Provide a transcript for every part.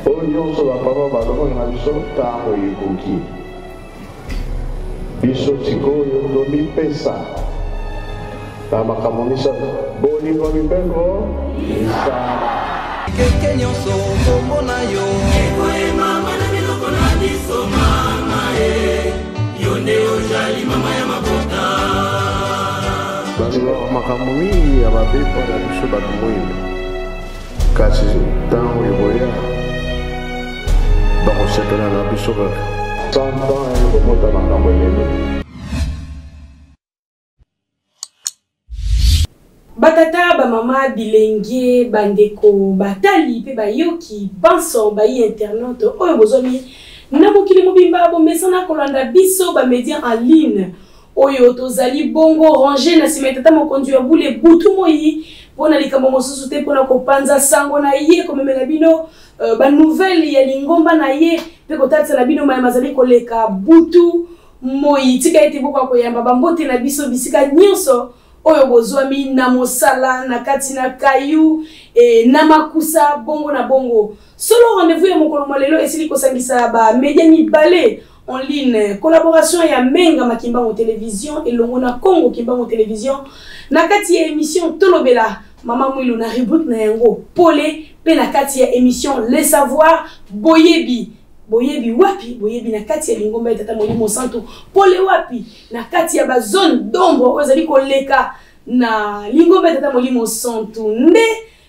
Oyo nyonso bapapa balobaka na biso ntango ekoki. Biso sikoyo tomipesa na makambo misato: bolingo, mibeko, misala. Keke nyonso kombo na yo ekoyemama na minoko na biso mama e yo nde ojali mama ya mabota. Balobaka makambo mingi ya mabe mpo na biso bato moindo, kasi ntango ekoya bakosepela na biso kaka. 100 ans ekobota makambo ebele. Batata, bamama, bilenge, bandeko, batali mpe bayoki banso bayi internaute oyo bozwami na mokili mobimba, bomesana kolanda biso bamedia en ligne oyo tozali bongo range na nsima ya tata mokonzi ya bule butu moi mpo na likambo mosusu te, mpo na kopanza sango na ye, komemela bino banouvelle ya lingomba na ye mpe kotalisa na bino maye mazali koleka butu moi. Tika ete bokoka koyamba bambote na biso bisika nyonso oyo bozwami, na mosala, na kati na kayu e, na makusa, bongo na bongo. Solo rendez-vous ya mokolo mwa lelo esili kosangisa bamedia mibale en ligne, collaboration ya Menga Makimbango Télévision elongo na Congo Kimbango Télévision, na kati ya émission Tolobela Mama Mwilu na rubrique na yango Pole, mpe na kati ya émission Le Savoir, boyebi. Boyebi wapi? Boyebi na kati ya lingomba ya Tata Molimo Santu. Pole wapi? Na kati ya bazone d'ombre oyo ezali koleka na lingomba ya Tata Molimo Santu. Nde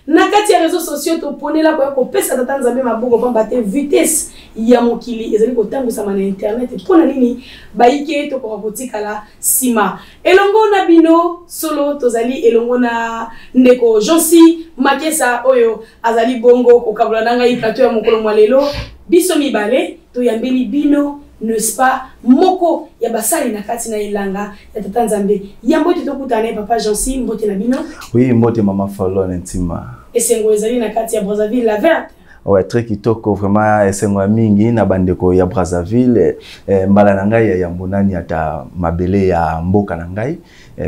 na kati ya réseaux sociaux toponela koya kopesa Tata Nzambe maboko, pamba te vitesse ya mokili ezali kotambwisama na internet. Mpo na nini bayike tokoka kotikala nsima? Elongo na bino solo tozali elongo na ndeko Jansi Makesa oyo azali bongo kokabola na ngai plateau ya mokolo mwa lelo. Biso mibale toyambeli bino, n'est-ce pas, moko ya basali na kati na elanga ya Tata Nzambe. Yambo ete tokutana ye, papa Jansi, mbote na bino. Oui, mbote mama Falone Ntima. Esengo ezali na kati ya Brazzaville la verte. Ouais, très kitoko vraiment, esengo ya mingi na bandeko ya Brazzaville. Mbala na ngai ya yambo nani ata mabele ya mboka na ngai,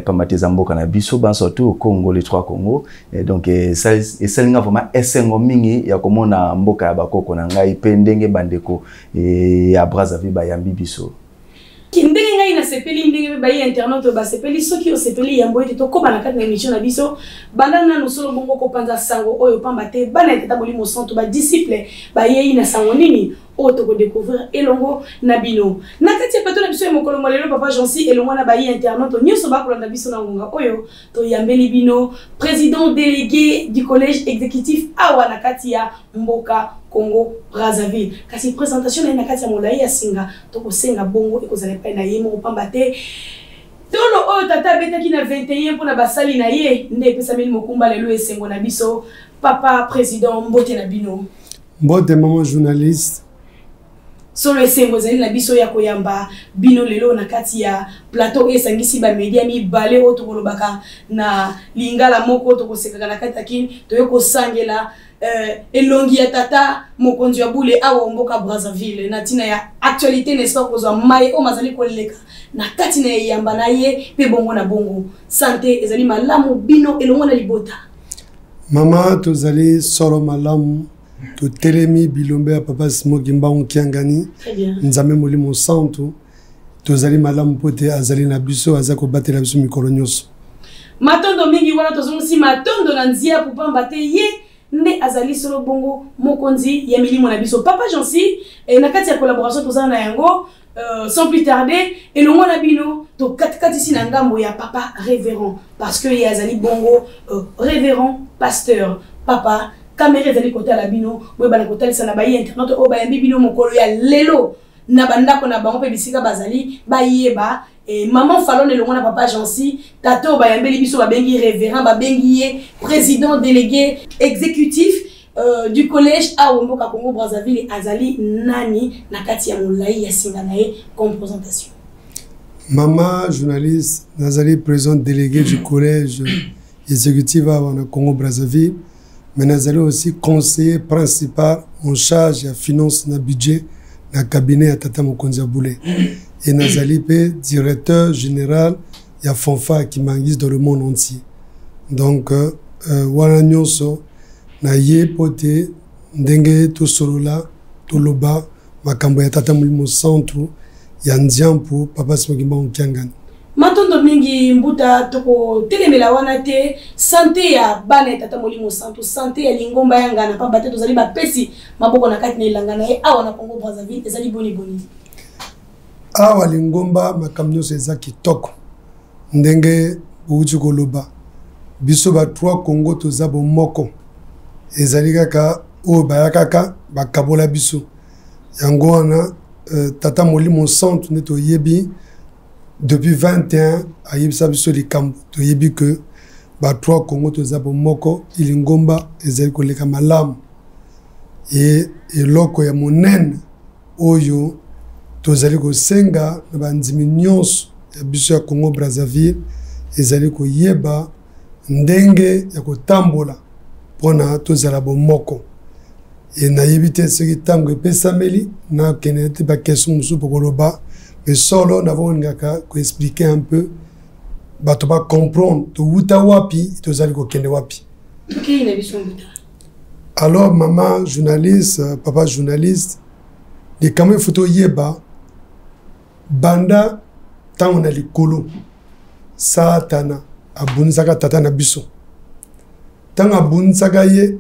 pamba te eza mboka na biso banso tu Congo, les trois Congo. Donc esalinga vraiment esengo mingi ya komona mboka ya bakoko na ngai mpe ndenge bandeko ya Brazzaville bayambi biso. Ndenge ngai nasepeli, ndenge mpe bayi internaute basepeli. Soki osepeli, yambo ete tokóma na kati na émission na biso, banda nanu solo bongo kopanza sango oyo, pamba te bana ya Tata Molimo Santo, badisciple, bayei na sango nini oyo tokodécouvrir elongo na bino na kati ya plateau na biso ya mokolo mwa lelo. Papa Jansi, elongo na bayi internaute nyonso bakolanda biso na ngonga oyo, toyambeli bino président délégué du collège exécutif awa na kati ya mboka Congo Brazzaville. Kasi présentation na ye na kati ya molai ya singa, tokosenga bongo ekozala epai na ye moko, pamba te tolo oyo tata abetaki na 21 mpona basali na ye nde epesameli mokumba lelo. Esengo na biso, papa président, mbote na bino. Mbote mama journaliste. Solo esengo ezali na biso ya koyamba bino lelo na kati ya plateau oyo esangisi bamedia mibale oyo tokolobaka na lingala moko, tokosekaka na kati ya kini, toye kosangela elongi ya tata mokonzi ya bule awa mboka Brazzaville na ntina ya actualité, n'est-ce pas, kozwa maye oyo mazali koleka na kati na eyamba na ye mpe bongo na bongo. Santé ezali malamu, bino elongo na libota? Mama, tozali solo malamu. Totelemi bilombe ya papa Simon Kimbangu Kiangani, Nzambe Molimo Santu. Tozali malamu mpo te azali na biso, aza kobatela biso mikolo nyonso. Matondo mingi wana, tozongisi matondo na nzia pamba te ye nde azali solo bongo mokonzi ya milimo na biso. Papa Jansi, na kati ya collaboration tozala na yango, sans plus tarder, elongo na bino tokatikatisi na ngambo ya papa révérend, parce que ye azali bongo révérend pasteur. Papa, kamera ezali kotala bino, boyebana kotalisa na bayi internet oyo bayambi bino mokolo ya lelo na bandako na bango mpe bisika bazali, bayeba maman Falon elongo na papa Jansi, tata oyo bayambeli biso, babengi révérend, babengi ye président délégué exécutif du collège awa mboka Congo Brazzaville, azali nani na kati ya molai ya singa na ye comme présentation? Mama journaliste, nazali président délégué du collège exécutif awa na Congo Brazzaville, mais nazali aussi conseiller principal en charge ya finance na budget na cabinet ya tata mokonzi ya bule, et nazali mpe directeur général ya fanfare kimbanguiste dans le monde entier. Donc wana nyonso na ye mpo te Ndenge tosolola, toloba makambo ya Tata Molimo Santu ya Nziampu, Papa Simon Kimbangu Kiangani. Matondo mingi mbuta, tokotelemela wana te. Sante ya bana ya Tata Molimo Santu, sante ya lingomba ya ngana, pamba te tozali bapesi maboko na kati na elanga na ye awa na Congo Brazzaville, ezali boni boni? Awa lingomba makambo nyonso eza kitoko. Ndenge bouti koloba, biso ba trois Congo toza bomoko, ezali kaka oyo bayakaka bakabola biso. Yango wana Tata Molimo Santu nde toyebi depuis 21 ayebisa biso likambo, toyebi que ba trois Congo toza bomoko, lingomba ezali koleka malamu. E eloko ya monene oyo tozali kosenga na bandimi nyonso ya biso ya Congo Brazzaville ezali koyeba ndenge ya kotambola mpona tozala bomoko. E nayebi te soki ntango epesameli nakende te bakestion mosusu mpo koloba, mais solo nakolingaka koexpliquer un peu bato bacomprendre towuta wapi, tozali kokende wapi. Tokei na biso mbuta. Alors mama journaliste, papa journaliste, likambo efo toyeba banda ntango na likolo Satana abunisaka tata na biso. Ntango abunisaka ye,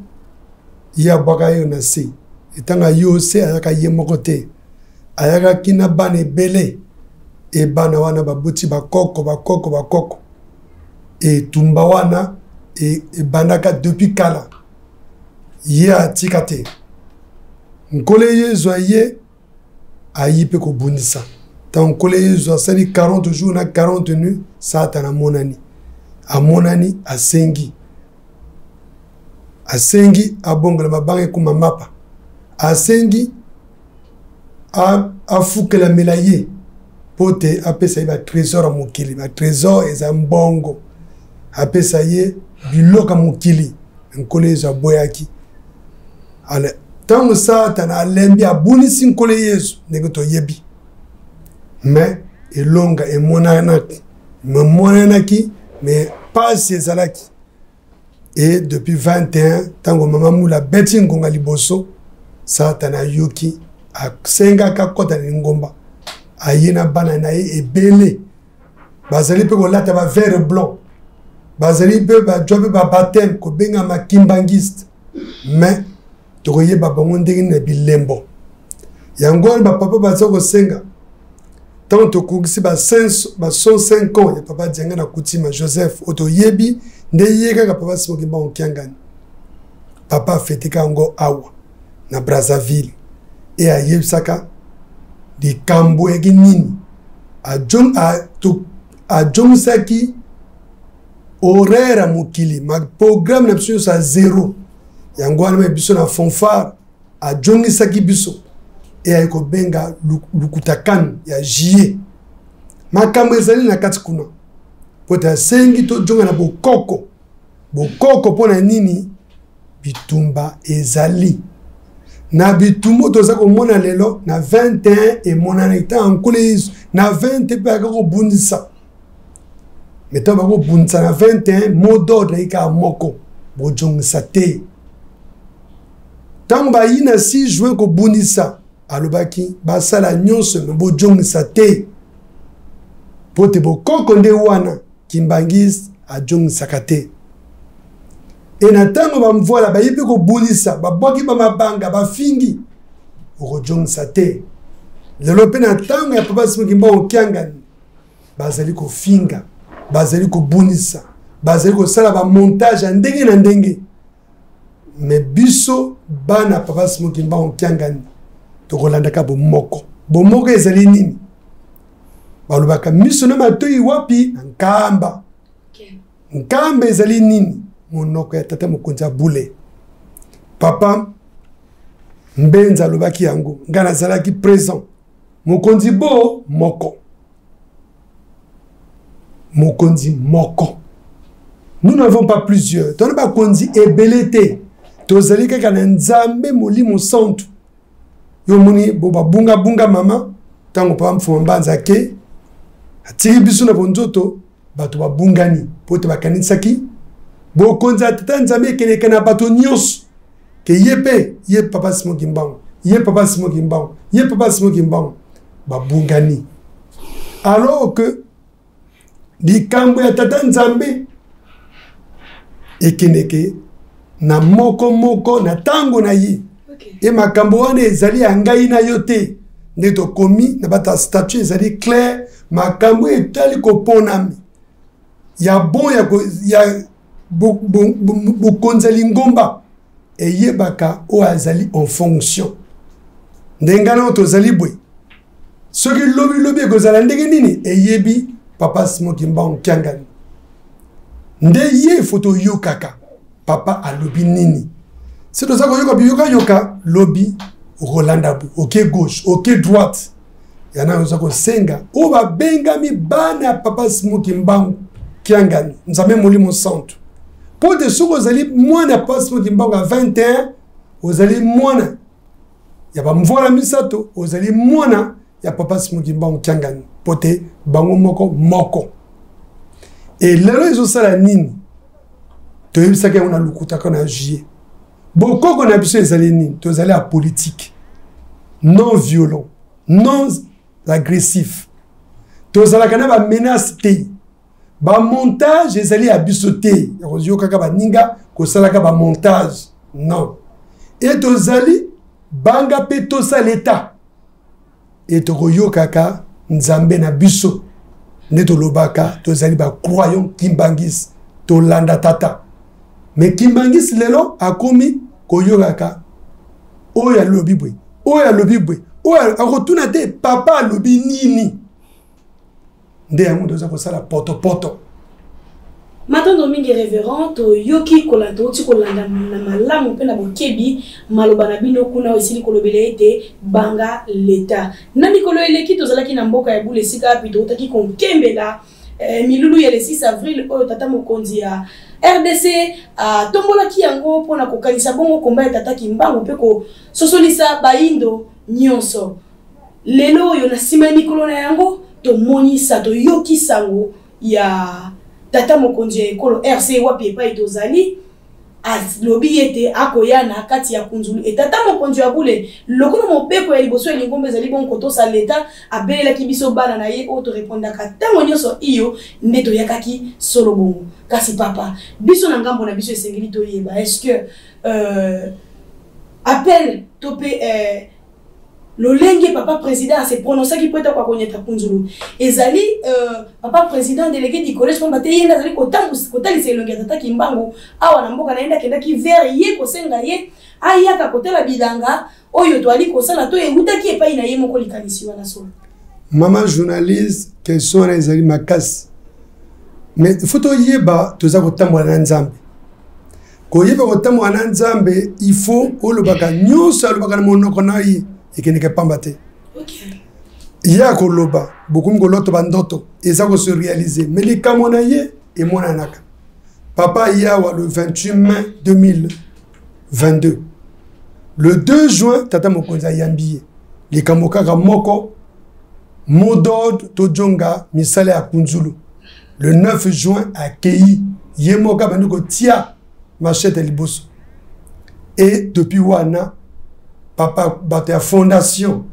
ye abwaka ye na se. Ntango aye se, ayaka ye moko te, ayakaki na bana ebele. E bana wana babuti bakoko bakoko bakoko. Etumba wana ebandaka depuis kala, ye atika te. Nkolo Yezu aye ayi mpe kobundisa. Ntango Nkolo Yezu asali 40 jours na 40 nuits, Satana amonani, amonani asengi, asengi abongola mabanga ekoma mapa, asengi afukelamela ye mpo te apesa ye batrésor ya mokili. Batrésor eza mbongo, apesa ye biloko ya mokili. Nkolo Yezu aboyaki. Ale ntango Satana alembi, abunisi Nkolo Yezu ndenge toyebi, me elonga emonanaki, emonanaki, me pasi ezalaki. Et depuis 21 ntango mama Mula abeti ngonga liboso, Satana ayoki, asengaka akɔta na lingomba. Aye na bana na ye ebele, bazali mpe kolata ba vert blanc, bazali mpe bajwa mpe ba baptême kobengama kimbangiste. Mais tokoyeba bango ndenge na bilembo yango wana. Bapapa baza kosenga ntango tokokisi ba 105 ans ya Papa Dianga na Kutima Joseph, oyo toyebi nde ye kaka Papa Simon Kimbangu Kiangani. Papa afeteka yango awa na Brazzaville e ayebisaka likambo yaki nini, ajongisaki horaire ya mokili, ma programme na biso nyonso ya zero. Yango wana me biso na fanfare ajongisaki biso e ayi kobenga lukutakanu ya juillet. Makambo ezali na kati kuna po te asengi tojonga na bokoko. Bokoko mpo na nini? Bitumba ezali na bitumba toza komona lelo na 21 emonani ntango Nkolo Yesu na 20 mpe ayaka kobundisa. Me ntango bakobundisa na 21, mot d'ordre eyei kaka moko: bojongisa te. Ntango bayi na 6 juin kobundisa, alobaki basala nyonso me bojongisa te, mpo te bokoko nde wana kimbangiste ajongisaka te. E na ntango bamvola bayi mpe kobundisa, babwaki bamabanga, bafingi, okojongisa te. Lelo mpe na ntango ya Papa Simon Kimbangu Kiangani, bazali kofinga, bazali kobundisa, bazali kosala bamontage ya ndenge na ndenge. Me biso bana Papa Simon Kimbangu Kiangani tokolandaka bomoko. Bomoko ezali nini? Balobaka miso na matoi wapi? Na nkamba. Nkamba ezali nini? Monoko ya tata mokonzi ya bule. Papa Mbenza alobaki yango, ngai nazalaki présent. Mokonzi bo moko, mokonzi moko. Nous n'avons pas plusieurs, tona bakonzi ebele te, tozali kaka na Nzambe Molimo Santu. Yo omoni bo babungabunga mama ntango Papa Mfuma Mbanza ake atiki biso na bonzoto, bato babungani mpo te bakanisaki bokonzi ya tata Nzambe ekeleka na bato nyonso. Ke ye mpe ye papa Simon Kimbangu, ye papa Simon Kimbangu, ye papa Simon Kimbangu, babungani. Alors que likambo ya tata Nzambe ekendeke na moko moko na ntango na ye. Okay. E makambo wana ezali ya ngai na yo te, nde tokomi na bata statut ezali clair, makambo etali koponami ya bon ya bokonzi ya lingomba eyebaka oyo azali en fonction. Nde ngai nao tozali boye, soki lobi lobi ekozala ndenge nini, eyebi papa Simon Kimbangu Kiangani. Nde ye fo toyokaka papa alobi nini. Si toza koyoka biyokayoka, lobi okolanda boye, oke gauche, oke droite. Yana oza kosenga oyo babengami bana ya papa Simon Kimbangu Kiangani, Nzambe Molimo Santu. Mpo te soki ozali mwana ya papa Simon Kimbangu ya 21, ozali mwana ya bamvwala misato, ozali mwana ya papa Simon Kimbangu Kiangani, mpo te bango moko moko. E lelo ezosala nini? Toyebisaki yango na lukutaka na juillet. Bokoko na biso ezali nini? Tozali ya politique, non violent, non agressif. Tozalaka na bamenace te, bamontage ezali ya biso te, ya koyokaka baninga kosalaka bamontage, non. E tozali banga mpe tosala eta, e tokoyokaka Nzambe na biso. Nde tolobaka tozali bacroyant kimbangis, tolanda tata. Me kimbangis lelo akomi koyokaka oyo alobi boye, oyo alobi boye, oyo akotuna te papa alobi nini. Nde yango toza kosala potopoto. Matondo mingi reverend, toyoki kolanda, touti kolanda na malamu mpe na bokebi maloba na bino kuna esili kolobela ete banga leta. Na mikolo eleki tozalaki na mboka ya Bula, esika wapi toutaki konkembela milulu ya le 6 avril oyo tata mokonzi ya RDC atombolaki yango mpona kokanisa bongo komba ya tata Kimbangu mpe kososolisa bayindo nyonso. Lelo oyo na nsima ya mikolo na yango tomonisa toyoki sango ya tata mokonzi ya ekolo RC wapi epai tozali, alobi ete akoya na kati ya kunzulu. E tata mokonzi ya bule, lokola mobeko ya liboso ya lingomba ezali bongo kotosa leta, abelelaki biso bana na ye oyo torepondaka ntango nyonso iyo nde toyakaki solo bongo. Kasi papa, biso na ngambo na biso esengeli toyeba est-ce que appel to mpe lolenge papa président se prononçaki po ete akoka konyata kunzulu ezali papa président délégué du collège, pamba te ye nde azali kotalisa elongi ya tata Kimbangu awa na mboka na ye, nde akendaki vers ye kosenga ye ayaka kotala bilanga oyo toali kosala to ewutaki epai na ye moko likanisi wana solo. Mama journaliste, question wana ezali makasi, mais il faut toyeba toza kotambola na Nzambe. Koyeba kotambola na Nzambe, il faut olobaka nyonso alobaka na monoko na ye ekendeke pamba te. Ye akoloba bokomi koloto bandoto eza kose réaliser, mais likambo na ye emonanaka. Papa yawa le 28 mai 2022, le 2 juin tata mokonzi ayambi ye likambo kaka moko, mot d'ordre tojonga misala ya kunzulu. Le 9 juin akei ye moko abandi kotia machette liboso. Et depuis wana papa bato ya fondation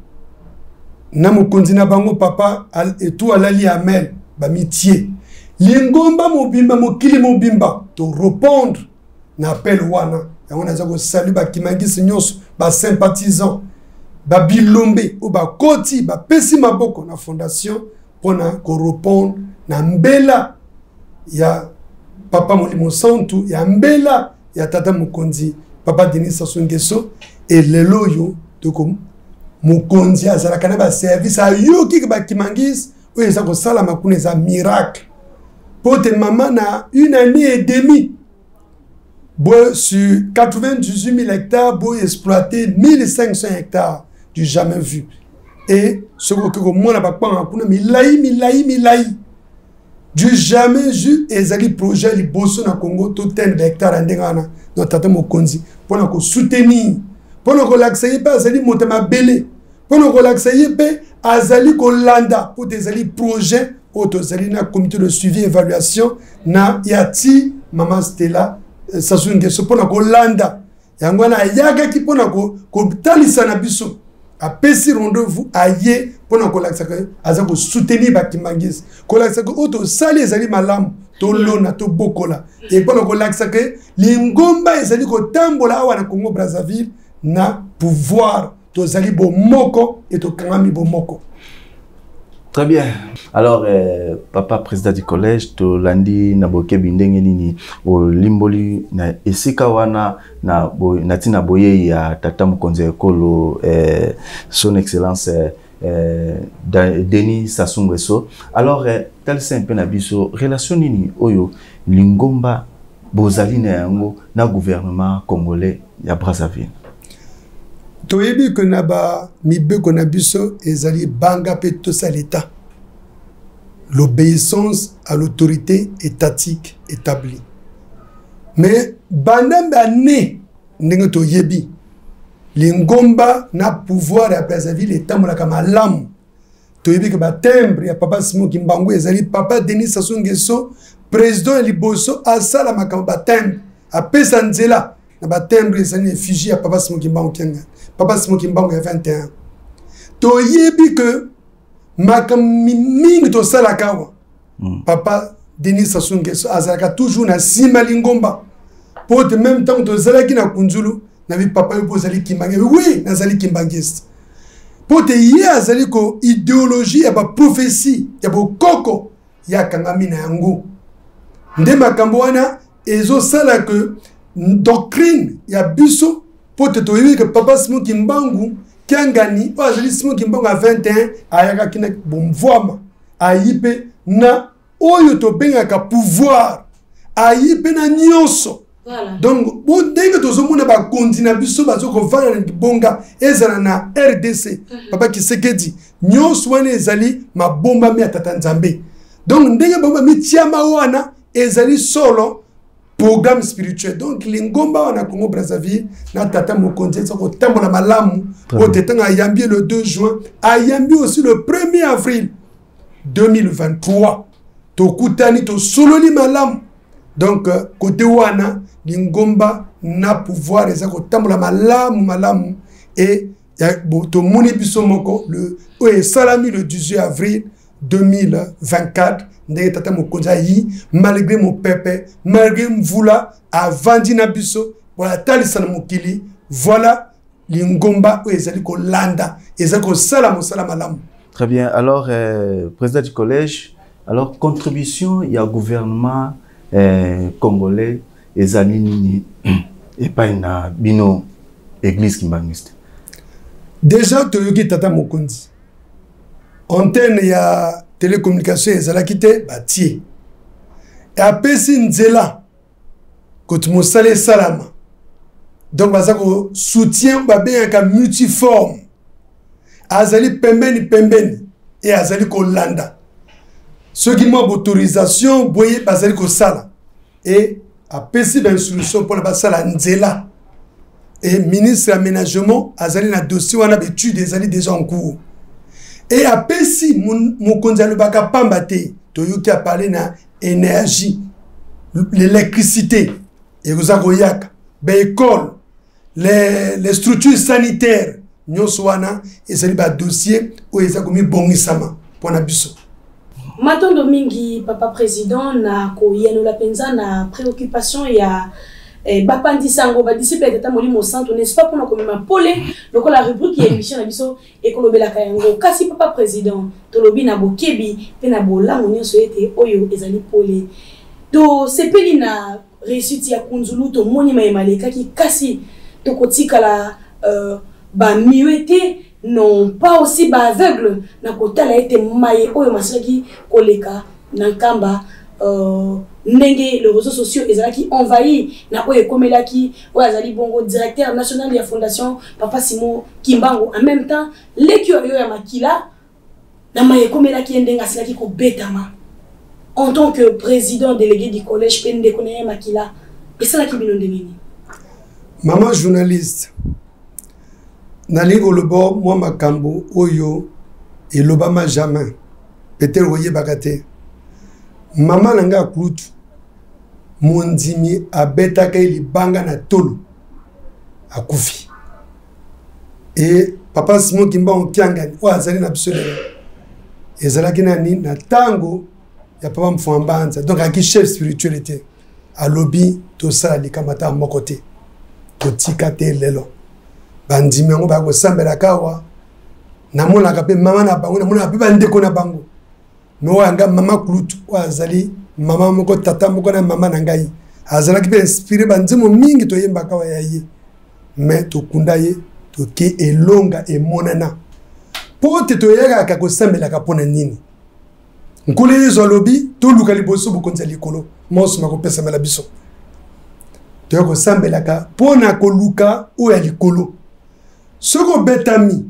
na mokonzi na bango papa etu alali amel bamitie lingomba mobimba mokili mobimba to répondre na appel wana. Yango naza kosalu bakimangisi nyonso, basympathisant, babilombe oyo bakoti bapesi maboko na fondation mpona korépondre na mbela ya papa Molimo Santu, ya mbela ya tata mokonzi papa Denis Sassou Nguesso. E lelo oyo toko mokonzi azalaka na baservice ayoki bakimangisi oyo eza kosalama kuna eza miracle. Po te mama na une année et demie bo sur 98 000 hectares bo exploiter 1500 hectares du jamais vu. Et soki okoki komona bakwanga kuna milai milai milai du jamais vu, ezali projet liboso na Congo totene ba hectare ya ndenge wana. Donc tata mokonzi mpona kosoutenir, mpona kolakisa ye mpe azali moto ya mabele, mpona kolakisa ye mpe azali kolanda, mpo te ezali projet oyo tozali na comité de suivi évaluation na ya ti mama Stella Sassou Nguesso mpona kolanda. Yango wana ayakaki mpo na kotalisa na biso, apesi rendez-vous, aye mpo na kolakisa ke aza kosoutenir bakimbangisi, kolakisa ke oyo tosali ezali malamu, tolona, tobokola, e mpo na kolakisa ke lingomba ezali kotambola awa na Congo Brazzaville na pouvoir, tozali bomoko e tokangami bomoko. Très bien. Alors, papa président du collège, tolandi na bokebi ndenge nini olimboli na esika wana na bo, na tina boye ya tata mokonzi ya ekolo son excellence Denis Sassou Nguesso. Alors, talisa un peu na biso relation nini oyo lingomba bozali na yango na gouvernement congolais ya Brazzaville. Toyebi ke na ba mibeko na biso ezali banga mpe tosa l'État, l'obéissance à l'autorité étatique établie. Mais banda bane ndenge toyebi lingomba na pouvoir ya Brazzaville etambolaka malamu. Toyebi ke batimbre ya papa Simon Kimbangu ezali papa Denis Sassou Nguesso, président ya liboso asala makambo batimbre, apesa nzela na batimbre ezali na effigie ya papa Simon Kimbangu Kianga, papa Simon Kimbangu ya 21. Toyebi ke makambo mingi tosalaka awa, papa Denis Sassou Nguesso azalaka toujours na nsima lingomba, po te même ntango tozalaki na Kunzulu, nabi papa yo mpo ozali kimbangiste. Oui, nazali kimbangiste, po te ye azali ko idéologie ya baprophétie ya bokoko, ye akangami na yango. Nde makambo wana ezosala ke doctrine ya biso, po te toyebi ke papa Simon Kimbangu Kiangani oyo azali Simon Kimbangu ya 21 ayakaki na bomvwama, ayi mpe na oyo tobengaka pouvoir, ayi mpe na nyonso. Donc bo ndenge tozomona bakonzi na biso bazo kovanda na libonga, ezala na RDC, papa Kisekedi, nyonso wana ezali mabombami ya tata Nzambe. Donc ndenge bango bamitiama wana ezali solo programme spirituel. Donc lingomba wana Congo Brazzaville na tata mokonzi eza kotambola malamu, oyo te ntango ayambi le 2 juin, ayambi aussi le 1er avril 2023, tokutani, tosololi malamu. Donc côté wana lingomba na pouvoir eza kotambola malamu malamu. E tomoni biso moko oyo esalami le 18 avril 2024, ndenge tata mokonzi ayi malgré mopepe, malgré mvula, avandi na biso po atalisa na mokili, voilà lingomba oyo ezali kolanda, ezali kosala mosala malamu. Très bien. Alors, président du collège, alors contribution ya gouvernement congolais ezali nini epai na bino église kimbangiste? Déjà toyoki tata mokonzi, antenne ya télécommunication ezalaki te, batie, apesi nzela koti mosala esalama. Donc baza ko soutien babengaka multiforme, azali pembeni pembeni e azali kolanda soki mwa autorisation boye bazali kosala, e apesi bainstruction mpona basala nzela. E ministre aménagement azali na dossier wana, baétude ezali déjà en cours. E apesi mokonzi alobaka pamba te, toyoki aparle na énergie, l'électricité ekoza koyaka, baécole, les structures sanitaires, nyonso wana ezali badossier oyo eza komibongisama mpona biso. Matondo mingi, papa président, na koyanola mpenza na préoccupation ya bapandisa yango badisciple ya tata Molimo Santo, n'est-ce pas, mpona komema pole lokola rubrique ya émission na biso ekolobelaka yango. Kasi papa président, tolobi na bokebi mpe na bolamu nyonso ete oyo ezali pole. Tosepeli na réussite ya Kunzulu, tomoni mayema alekaki, kasi tokotikala bamue te, non pas aussi baaveugle na kotala ete maye oyo masilaki koleka na Nkamba, ndenge les réseaux sociaux ezalaki envahi na oyo ekomelaki oyo azali bongo directeur national ya fondation papa Simon Kimbangu, en même temps leki oyo ya makila, na maye ekomelaki ye, ndenge asilaki kobetama en tant que président délégué du collège mpe ndeko na ye makila, esalaki bino ndenge nini? Mama journaliste, nalingi koloba mwa makambo oyo elobama jamais, peut-être oyebaka te. Mama na ngai akulutu mondimi abetaka ye libanga na tolo. Akufi. E papa Simon Kimbangu Kiangani oyo azali na biso lelo ezalaki nani na ntango ya papa Mfua Mbanza, donc ayaki chef spirituel te. Alobi tosala likambo ata moko te, totika te. Lelo bandimi yango baya kosambelaka awa, namonaka mpe mama na bango, namonaka mpe bandeko na bango. Me oyo yanga mama Kulutu oyo azali mama moko, tata moko na mama na ngai, azalaki mpe inspiré banzembo mingi toyembaka awa ya ye. Me tokunda ye, toke elonga emonana mpo te toyakaka kosambelaka mpo na nini? Nkolo Yezu alobi toluka liboso bokonzi ya likolo, monso makopesamela biso. Toya kosambelaka mpo na koluka oyo ya likolo. Soki obetami,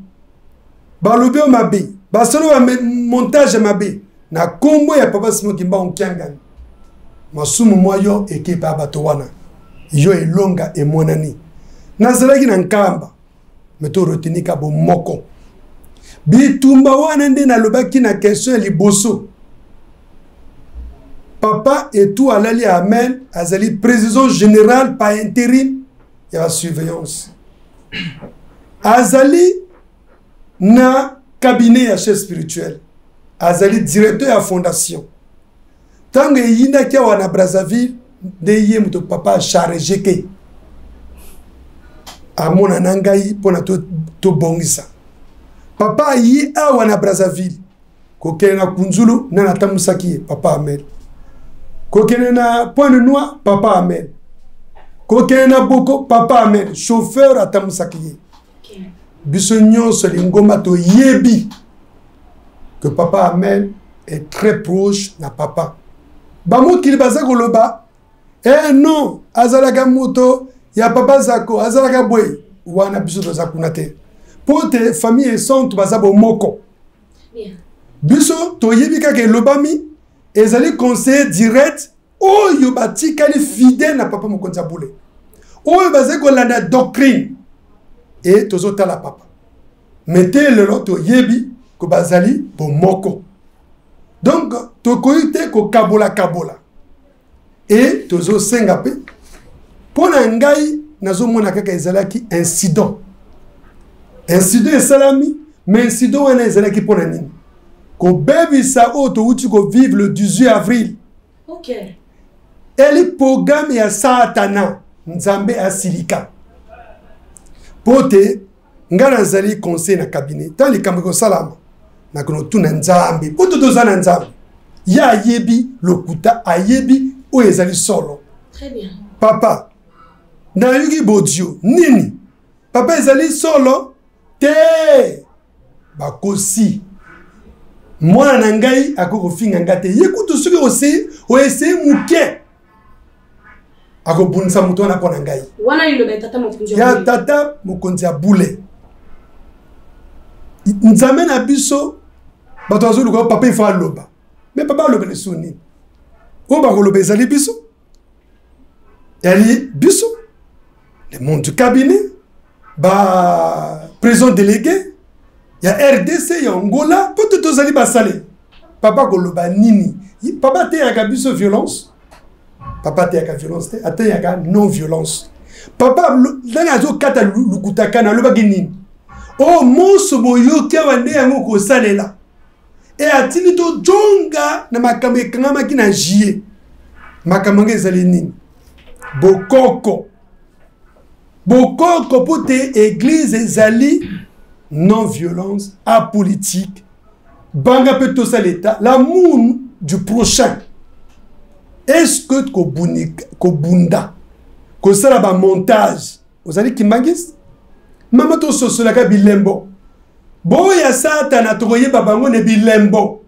balobi oyo mabe, basolo ba montage mabe na nkombo ya papa Simon Kimbangu Kiangani, masumu mwa yo ekepa bato wana, yo elonga emonani. Nazalaki na Nkamba, me to retenir ka bomoko. Bitumba wana nde nalobaki na question ya liboso. Papa Etou Alali Amen azali président général par intérim ya surveillance, azali na cabinet ya chef spirituel, azali directeur ya fondation. Ntango eyindaki awa na Brazzaville, nde ye moto papa acharge ke amona na ngai mpona tobongisa. Papa aye awa na Brazzaville kokende na Kunzulu, nani atambusaki ye? Papa Amel. Kokende na Pointe Noire, papa Amel. Kokende na Boko, papa Amel chauffeur atambusaki ye. Biso nyonso lingomba toyebi que papa Amel est très proche na papa. Bamokili baza koloba eh non, azalaka moto ya papa Zako, azalaka boye wana. Biso toza kuna te, mpo te famille esantu baza bomoko. Biso toyebi kaka elobami ezali conseiller direct oyo batikali fidèle na papa mokonzi ya bule, oyo bazali kolanda doctrine e tozotala papa. Me te lelo toyebi ko bazali bomoko, donc tokoki te kokabola-kabola. E tozosenga mpe mpo na ngai, nazomona kaka ezalaki incident. Incident esalami, mais incident wana ezalaki mpo na nini? Kobebisa oyo towuti kovivre le 18 avril. Eli programme ya Satana, Nzambe asilika mpo te ngai nazali conseil na cabinet. Ntango likambo ekosalama, nakono tuna Nzambe, mpo to toza na Nzambe, ye ayebi lokuta, ayebi oyo ezali solo. Papa, nayoki bodio nini? Papa, ezali solo te, bakosi. Mwana na ngai akoki kofinga ngai te. Ye kutu soki osi oeseye moke, akobundisa moto wana mpo na ngai. Wana liloba ya tata mokonzi. Ya tata mokonzi ya bule, Nzambe na biso. Bato bazoluka papa ifo aloba, me papa aloba lisusu nini? Oyo bakoloba ezali biso, ezali biso le monde du cabinet, ba président délégué ya RDC, ya Angola, mpo te tozali basale. Papa koloba nini? Papa ateyaka biso violence? Papa ateyaka violence te, ateyaka non violence. Papa ndenge azokata lukuta kana, alobaki nini? Oyo monso boyoki awa nde yango kosalela. E atindi tojonga na makambo ekangamaki na juillet. Makambo yango ezali nini? Bokoko, bokoko, mpo te église ezali non violence, apolitique. Banga mpe tosala état l'amour du prochain. Est-ce que kobunda, kosala bamontage, ozali kimbangiste? Mama, tososolaka bilembo boya Satana, tokoyeba bango na bilembo.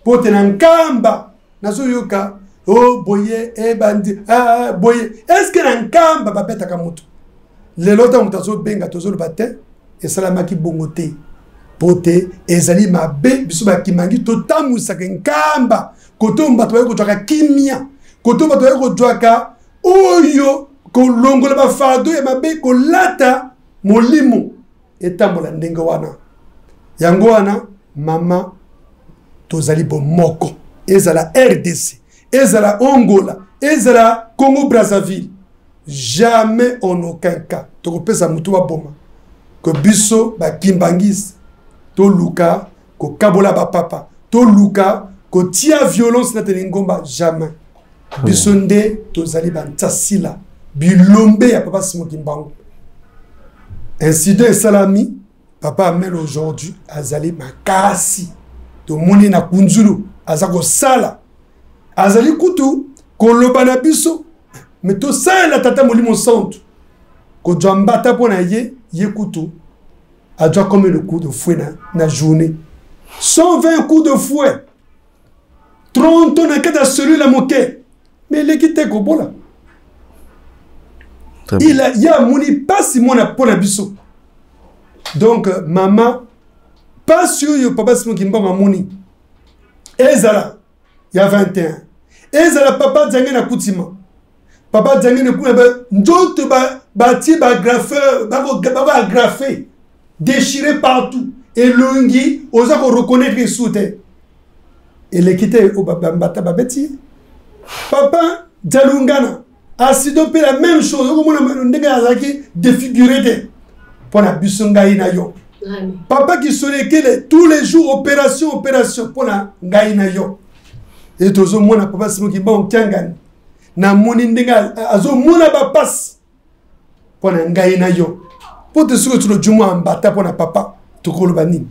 Mpo te na Nkamba nazoyoka o oh, boye ebandi ah, boye. Eske na Nkamba babetaka moto lelo? Ntango moto azobenga, tozoloba te esalamaki bongo te, mpo te ezali mabe. Biso bakimangi totambwisaka Nkamba kote oyo bato baye kozwaka kimia, kote oyo bato baye kozwaka oyo kolongola bafardo ya mabe, kolata molimo etambola ndenge wana. Yango wana mama, tozali bomoko, ezala RDC, ezala Angola, ezala Congo Brazzaville. Jamais en aucun cas tokopesa motu baboma ke biso bakimbangiste toluka kokabola bapapa, toluka kotia violence na te lingomba, jamais. Biso nde tozali bantasila bilombe ya papa Simon Kimbangu. Incident esalami, papa Amel aujourd'hui azali makasi, tomoni na Kunzulu aza kosala, azali kutu koloba na biso, me tosalela tata Molimo Santu kozwa mbata mpo na ye. Ye kutu azwa combien de coups de fouet na journée? 120 coups de fouet, 30 na kati ya cellule ya moke, me eleki te kobola. Ye amoni mpasi mona mpo na biso. Donc mama, mpasi oyo papa Simon Kimbangu amoni, ezala ya 21, ezala papa Diange na Kutima, papa Diange na kuna nzoto batie bagrafeur, bakoagrafe, déchiré partout, elongi oza koreconnaître esu te, eleki te bambata babeti ye. Papa Dialungana asido mpe la même chose, okomona ndenge azalaki défiguré te mpo na biso, ngai na yo. Papa Kisolekele, tous les jours opération, opération mpo na ngai na yo. E tozomona papa Simon Kimbangu Kiangani, namoni ndenge azomona bapasi mpo na ngai na yo, mpo te soki tolojumu ambata mpo na papa, tokoloba nini?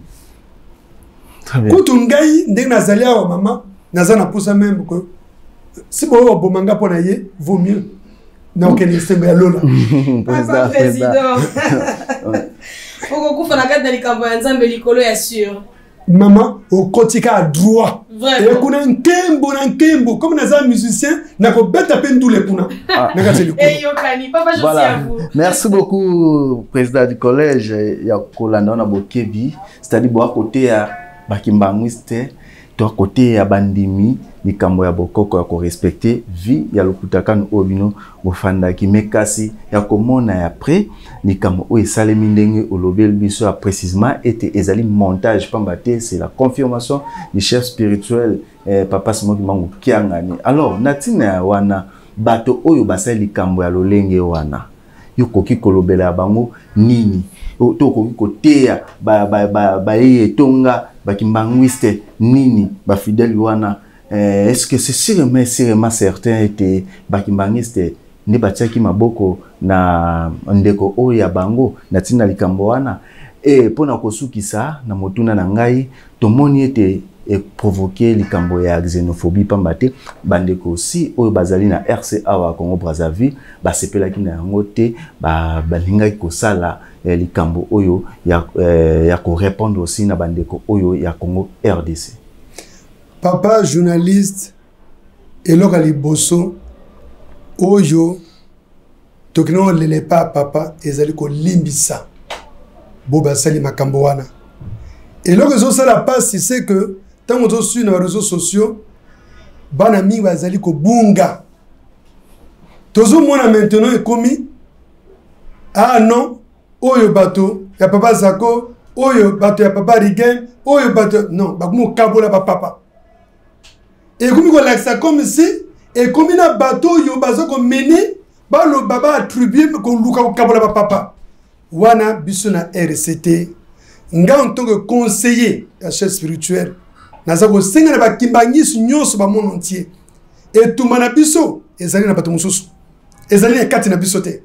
Kutu ngai ndenge nazali awa, mama, naza na posa même que si boyo baboma nga mpo na ye, vaut mieux nakokende esengo ya lola. Papa président, okokufa na kati na likambo ya Nzambe likolo ya sur. Mama, okoti kaka droit ekuna nkembo na nkembo. Comme naza musicien, nakobeta mpe ndule kuna na kati ya likolo. Eyokani, papa Josi. Voilà. À vous. Merci beaucoup, président du collège ya kolanda na bokebi, c'est-à-dire boa côté ya bakimbangwiste to côté ya bandimi likambo ya bokoko ya korespecte vie ya lokutakano oyo bino bofandaki. Me kasi ya komona ya près likambo oyo esalemi, ndenge olobeli biso ya précisement ete ezali montage, pamba te c'est la confirmation du chef spirituel, papa Simon Kimbangu Kiangani. Alors na ntina ya wana, bato oyo basali likambo ya lolenge wana, yo okoki kolobela ya bango nini? To okoki koteya baye etonga bakimbangwiste nini, bafidèle wana? Est-ce que c'est sûrement, sûrement certain ete bakimbangiste nde batiaki maboko na ndeko oyo ya bango na ntina likambo wana? E mpona kosukisa na motuna na ngai, tomoni ete eprovoke likambo ya xénophobie, pamba te bandeko si oyo bazali na RC awa Congo Brazzaville basepelaki na yango te, balingaki kosala likambo oyo ya korépondre aussi na bandeko oyo ya Congo RDC. Papa journaliste, eloko ya liboso oyo tokende kolela epa ya papa ezali kolimbisa bo basali makambo wana. Eloko ezosala mpasi, c'est que ntango tozosui na baréseaux sociaux, bana mingi bazali kobunga. Tozomona maintenant ekomi: ah non, oyo bato ya papa Zako, oyo bato ya papa Rigen, oyo bato non, bakomi kokabola bapapa. Ekomi kolakisa comme si ekomi na bato oyo baza komene baloba, baattribue koluka kokabola bapapa wana. Biso na RCT, nga en tant que conseiller ya chef spirituel, naza kosenga na bakimbangisi nyonso bamonde entier: etumba na biso ezali na bato mosusu, ezali na kati na biso te.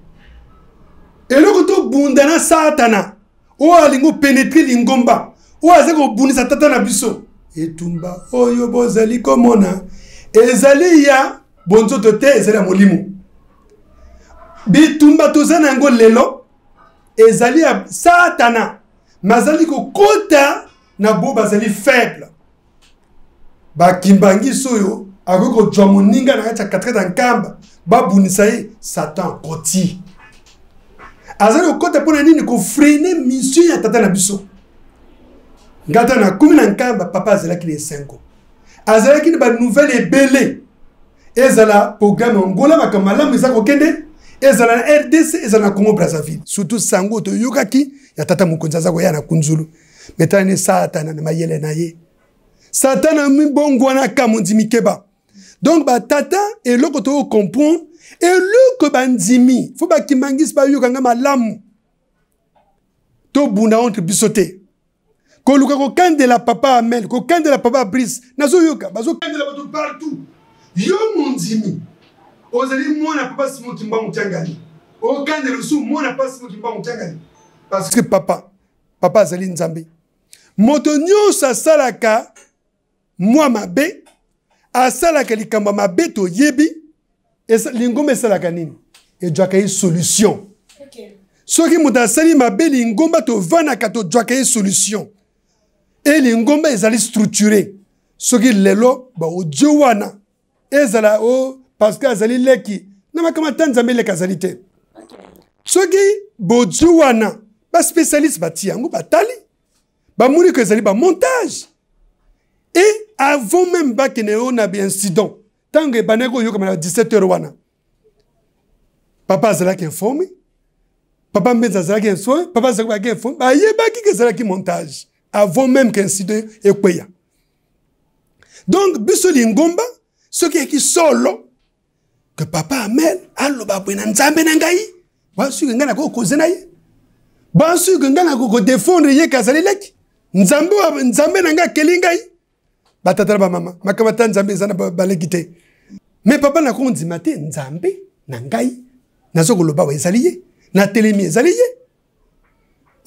Eloko tobunda na Satana oyo alingi opénétrer lingomba, oyo aza kobundisa tata na biso, etumba oyo bozali komona ezali ya bonzoto te, ezali ya molimo. Bitumba toza na yango lelo ezali ya Satana, me azali kokota na bo bazali faible. Bakimbangisi oyo akoki kozwa moninga na kati ya katikati ya Nkamba, babundisa ye. Satan akoti, azali kokota mpo na nini? Kofreiner mission ya tata na biso. Ngai ata nakomi na Nkamba, papa azalaki na esengo, azalaki na banouvelle ebele, ezala programme Angola, makambo malamu eza kokende, ezala na RDC, ezala na Congo Brazzaville, surtout sango toyokaki ya tata mokonzi aza koya na Kunzulu. Me tala ne Satana na mayele na ye, Satana mibongwanaka mondimi keba. Donc batata, eloko toyo comprendre, eloko bandimi fo bakimbangisi bayoka nga malamu, tobunda entre biso te. Koluka kokandela papa Amel, kokandela papa Brice, nazoyoka bazokandela bato partout. Yo mondimi ozali mwana papa Simon Kimbangu Kiangani, okandela lisusu mwana papa Simon Kimbangu Kiangani, parce que papa azali Nzambe. Moto nyonso asalaka mwa mabe, asalaka likambo ya mabe, toyebi lingomba esalaka nini, ezwaka ye solution. Soki moto asali mabe, lingomba tovanaka tozwaka ye solution. E lingomba ezali structuré. Soki lelo ba audio wana ezala o parce que azali leki na makambo ata Nzambe leki azali te. Soki bodio wana ba spécialiste batia yango, batali bamoni ko ezali ba montage. Et avant même bakende oyo na incident, ntango ebandaki koyokama na 17 heures wana, papa azalaki informé, papa Mbenza azalaki informé, papa azalaki informé, bayebaki ke ezalaki montage avant même que incident ekweya. Donc biso lingomba soki eyaki solo que papa Amel aloba boye na Nzambe na ngai, basuki ngai nakoki koze na ye, basuki ngai nakoki kodefendre ye ke azali leki Nzambe, Nzambe na ngai akeli ngai. Batata na bamama, makambo ata Nzambe eza na baleki te. Mais papa nakondima te, Nzambe na ngai nazo koloba wa ezali ye, natelemi ezali ye.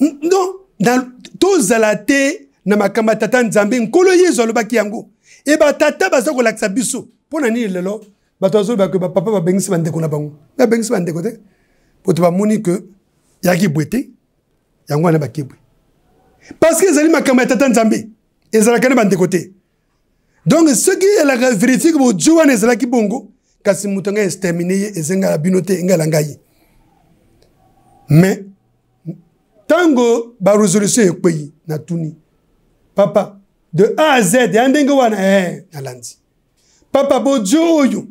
Non, tozala te na makambo ya tata Nzambe. Nkolo Yesu alobaki yango. E batata baza kolakisa biso mpo na nini lelo bato bazoloba ke bapapa babengisi bandeko na bango. Babengisi bandeko te po to bamoni ke yaki bwe te, yango wana bakebwe, parce que ezali makambo ya tata Nzambe, ezalaka na bandeko te. Donc soki elaka vérifie ke bodio wana ezalaki bongo, kasi moto ngai extermine ye, ezengala bino te, engala ngai. Mais ntango ba résolution ekwei, natuni papa de A à Z ya ndenge wana, nalandi papa bodio oyo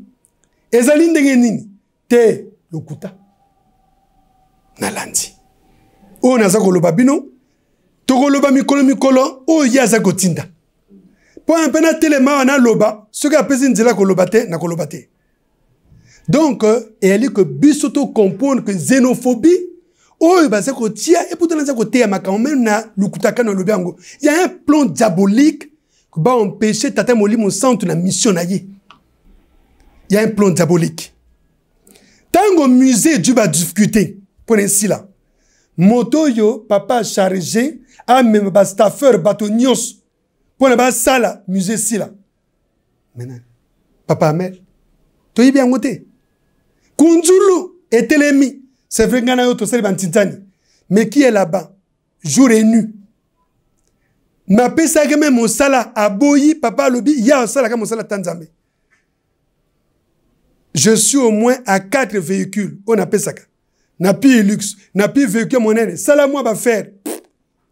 ezali ndenge nini te, lokuta. Nalandi oyo naza koloba bino, tokoloba mikolo mikolo oyo ye aza kotinda mpo mpe natelema wana naloba. Soki apesi nzela koloba te, nakoloba te. Donc eyali ke biso to comprendre que xénophobie oyo baza kotia, eputa naza koteya makambo meme na lukutaka na lobi yango, ya un plan diabolique ba empêcher tata molimo centre na mission na ye. Ya un plan diabolique. Ntango musée du ba difficulté mpo na esila, moto oyo papa chargé amema ba staffeur, bato nyonso mpo na basala musée esila. Maintenant papa Amel toyebi yango te, kunzulu etelemi. C'est vrai, ngai na yo tosali bantintani, mais qui est là-bas jour et nuit? Napesaki me mosala aboyi. Papa alobi ya asalaka mosala ta Nzambe. Je suis au moins à 4 véhicules oyo napesaka na pi luxe, na pi véhicule monene, sala mwa bafaire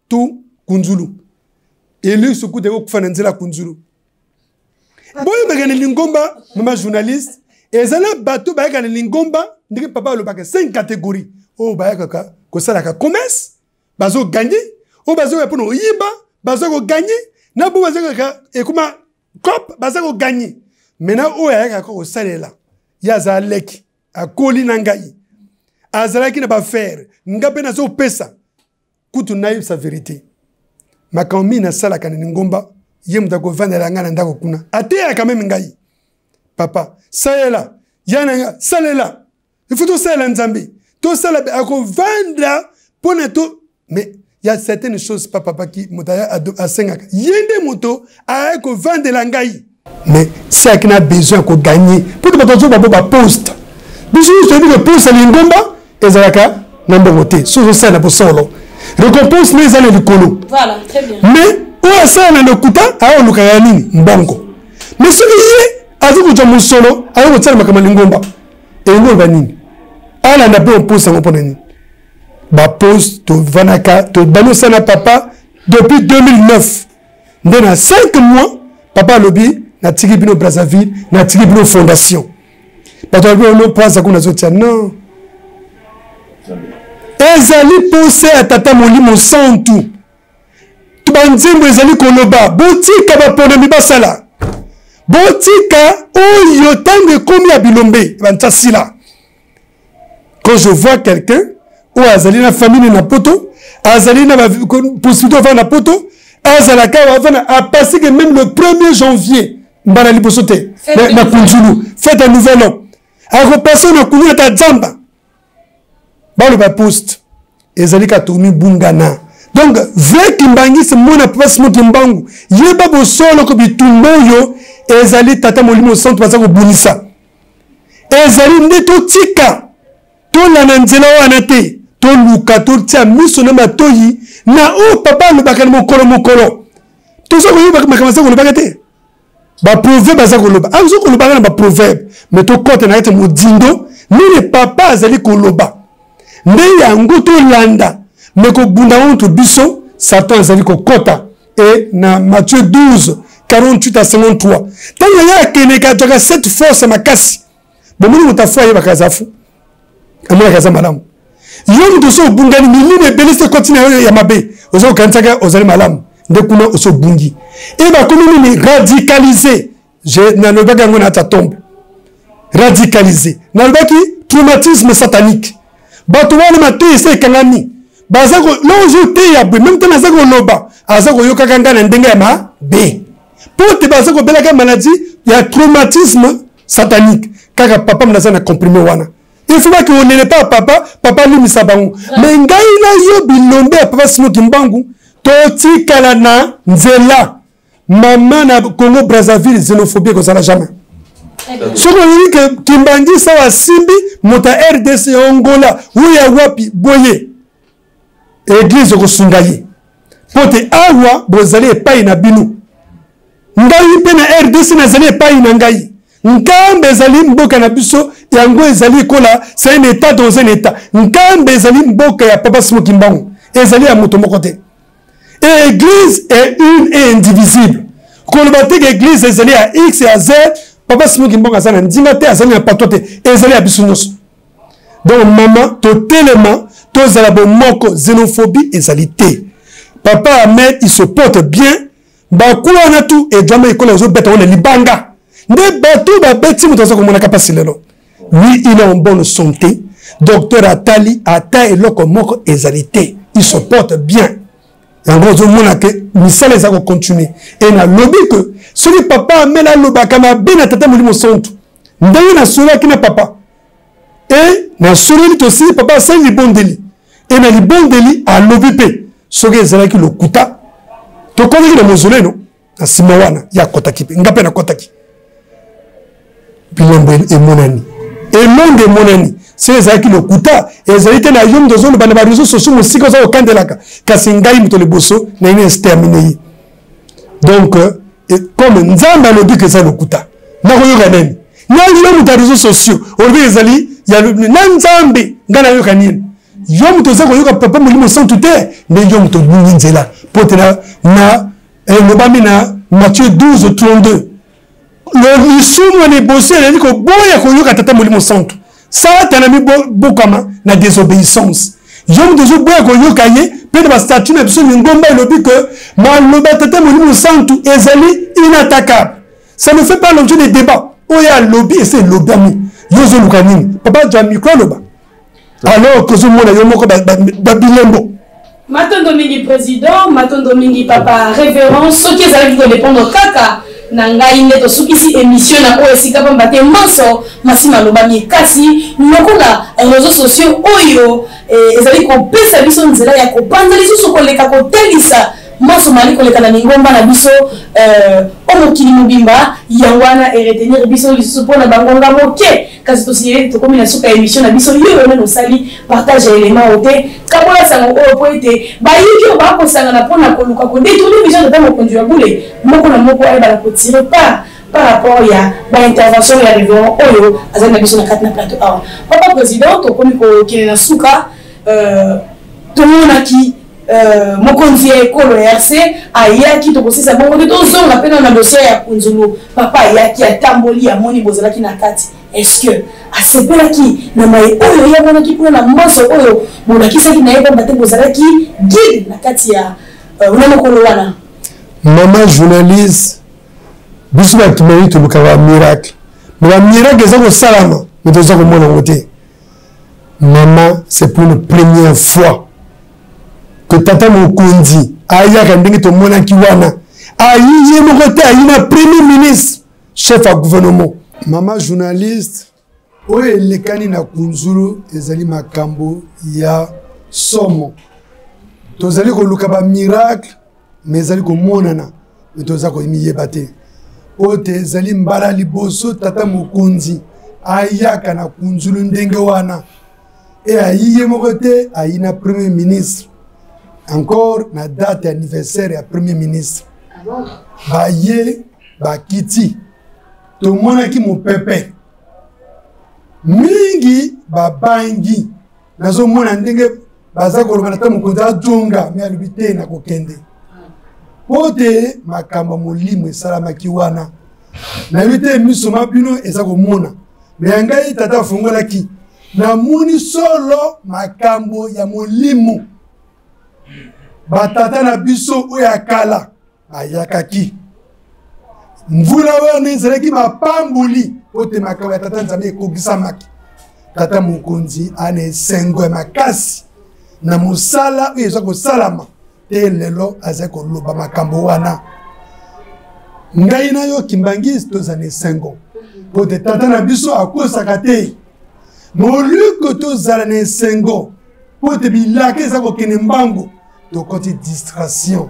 tout kunzulu eluxe kuta ekokufa na nzela kunzulu. Boyebaka na lingomba, mama journaliste, ezala bato bayaka na lingomba ndenge papa alobaka 5 catégories oyo bayakaka kosalaka commerce, bazoganye oyo bazoya mpona koyiba, baza koganye na bo bazokaka ekoma cop, baza koganye. Maintenant oyo ayakaka kosalela ye aza leki, akoli na ngai, azalaki na bafere, nga mpe nazopesa kutu nayebisa vérité. Makambo mingi nasalaka na lingomba, ye moto akovandela ngai na ndako kuna, ateyaka meme ngai, papa salela ya na nga, salela, il faut tosalela Nzambe, tosala akovanda mpona to. Mais y a certaines choses pa papa ki moto asengaka ye nde moto aya kovandela ngai, mais si ayaki na besoin ya koganye mpo te bato azoba bo baposte. Biso nyonso toyebi ke poste ya lingomba ezalaka na mbongo te. Soki ozosala na bosolo, récompense na eza na likolo. Mais oyo asala na lokuta, aya olukaka ya nini? Mbongo. Mais soki ye aza kozwa mosolo, aza kotiala makambo ya lingomba, elingi oloba nini? Alanda mpe oposte yango mpona nini? Baposte tovanaka, tobandi osala na papa depuis 2009 nde na 5 mois papa alobi natiki bino Brazzaville, natiki bino fondation. Bato balobi ono mpo aza kuna azotia non, ezali posa ya tata molimo santu. Banzembo ezali koloba botika baponami basala, botika. Oyo ntango ekomi ya bilombe bantasila. Quand je vois quelqu'un oyo azali na famille na poto, azali na possibilité ovanda na poto, azalaka awa avanda, apasi que même le 1er janvier mbala liboso te na kunzulu, fête ya nouvel an, akopase na kunzulu ata zamba baloba poste ezali kaka tomibungana. Donc vrai kimbangisi mona papa Simon Kimbangu, yeba bosolo ko bitumba oyo ezali tata molimo santu baza kobundisa, ezali nde totika tolanda nzela wana te, toluka totia miso na matoyi na oyo papa alobaka na mokolo mokolo. Toza koyeba makambo aza kolobaka te, baproverbe aza koloba, aza kolobaka na baproverbe, me tokɔta na kati ya modindo nini papa azali koloba, nde yango tolanda. Me kobunda contre biso, Satan azali kokɔta. E na Matthieu 12 48 à 53, ntango ye akendeka azwaka cette force makasi. Bomoni moto afu ayebaka aza fu, amonaka aza malamu. Yo moto oso obungani, milimo ebele se ekoti na yo ya mabe, oza kokanisaka ozali malamu, nde kuna oso obungi. E bakomi nini? Radicalise. Nalobaki yango na ata tombe radicalise, nalobaki traumatisme satanique. Bato wana matoi esi ekangami, baza lo ozoteya boye, meme ntango aza koloba aza koyokaka ngai na ndenge ya mabe, mpo te baza kobelaka maladie ya traumatisme satanique. Kaka papa mna aza na comprime wana, il faut bake olele pa papa, papa alimisa bango. Me ngai na yo bilombe ya papa Simon Kimbangu, totikala na nzela. Mama na Congo Brazzaville, xénophobie ekozala jamais. Soki olingi ke kimbangisa oyo asimbi moto ya RDC, ya Angola, oyo ya wapi boye, eglise ekosunga ye, mpo te awa bozali epai na bino. Ngai mpe na RDC nazali epai na ngai. Nkambe ezali mboka na biso, yango ezali ekola, c'est un état dans un état. Nkambe ezali mboka ya papa Simon Kimbangu, ezali ya moto moko te. Et église est une et indivisible. Koloba te ke église ezali ya X ya Z, papa Simon Kimbangu aza na ndinga te, azali na patwa te, ezali ya biso nyonso. Donc mama, totelema, tozala bomoko, xénophobie ezali te. Papa Ahmed, il se porte bien, baku wana tu ejama ekola ezobeta wana libanga nde bato babeti moto aza komonaka mpasi lelo. Lui, il est en bonne santé, docteur atali ata eloko moko ezali te, il se porte bien. Yango ozomona ke misala eza kocontinue. E nalobi ke soki papa Amela alobaka mabe na tata molimo santu, ndenge nasololaki na papa, e nasololi tosili, papa asali libondeli, e na libondeli alobi mpe soki ezalaki lokuta, tokomaki na mozoleno na nsima wana ye akɔtaki mpe nga mpe nakɔtaki, bilembo emonani, elongo emonani. Soki ezalaki lokuta, ezali te na yo moto ozoloba na bareseau sociaux mosika oza kokandelaka, kasi ngai moto liboso naini extermine ye. Donc comme Nzambe alobi ke eza lokuta, nakoyoka nani? Na yo moto ya réseau sociaux olobi ezali ya na Nzambe, ngai nayoka nini? Yo moto oza koyoka papa molimo santu te, nde yo moto obungi nzela. Mpo te na elobami na Matthieu 12 32, lisumu ya liboso ezali koboya koyoka tata molimo santu. Satana mibokama na désobéissance. Yo moto ozoboya koyoka ye, mpe na bastatut na biso lingomba elobi ke maloba ya tata molimo santu ezali inattaquable, ça ne fait pas l'objet de débat. Oyo alobi ese elobami, yo ozoluka nini? Papa zwa micro aloba, alors kozomona yo moko babilembo. Matondo mingi président, matondo mingi papa révérend. Soki ezalaki kodépendre kaka na ngai nde tosukisi émission na oyo esika, pamba te manso masi malobami, kasi lokola réseaux sociaux oyo ezali kopesa biso nzela ya kopanza lisusu koleka kotalisa manso mali koleka na lingomba na biso o mokili mobimba, yango wana eretenir biso lisusu mpona bangonga moke. Kasi tosinyeli tokomi na suka ya émission na biso. Yo oyo nano osali partage ya élément oyo te, kabola sango oyo mpo ete bayiki oyo bakosangana mpona koluka kodétourner vision tata mokonzi ya bule, moko na moko ayebana kotire part par rapport ya baintervention ya révérend oyo azali na biso na kati na plateau awa. Papa président, tokomi kokende na suka. Tomonaki mokonzi ya ekolo ya RC ayaki, tokosisa bongo te, tozonga mpe na dossier ya Kunzulu. Papa ayaki, atamboli, amoni bozalaki na kati. Est-ce que asepelaki na maye oyo ye amonaki kuna na manso oyo bolakisaki na ye, pamba te bozalaki guide na kati ya na mokolo wana? Mama journaliste, biso bakimeli tolukaka miracle. Mais bamiracle eza kosalama, me toza komona yango te. Mama, c'est pour une première fois que tata mokonzi ayaka ndenge tomonaki wana. Ayi ye moko te, ayi na premier ministre, chef ya gouvernement. Mama journaliste, oyo elekani na Kunzulu ezali makambo ya somo. Tozali koluka bamiracle, me ezali komonana, me toza komiyeba te. Oyo te ezali mbala liboso tata mokonzi ayaka na Kunzulu ndenge wana. E ayi ye moko te, ayi na premier ministre, encore na date anniversaire ya premier ministre. Baye bakiti, tomonaki mopepe mingi, babangi. Nazomona ndenge baza koloba na tata mokonzi ajonga, me alobi te nakokende, mpo te makambo ya molimo esalamaki wana. Nayebi te miso ma bino eza komona, me ya ngai tata afungolaki, namoni solo makambo ya molimo. Batata na biso oyo ya kala bayakaki, mvula wana ezalaki mapamboli, mpo te makambo ya tata Nzambe ekokisamaki. Tata mokonzi ana esengo ya makasi na mosala oyo eza kosalama te. Lelo azali koloba makambo wana, ngai na yo Kimbangisi toza na esengo, mpo te tata na biso akosaka te. Moluko tozala na esengo, mpo te bilaka eza kokende mbangu. Tokoti distraction,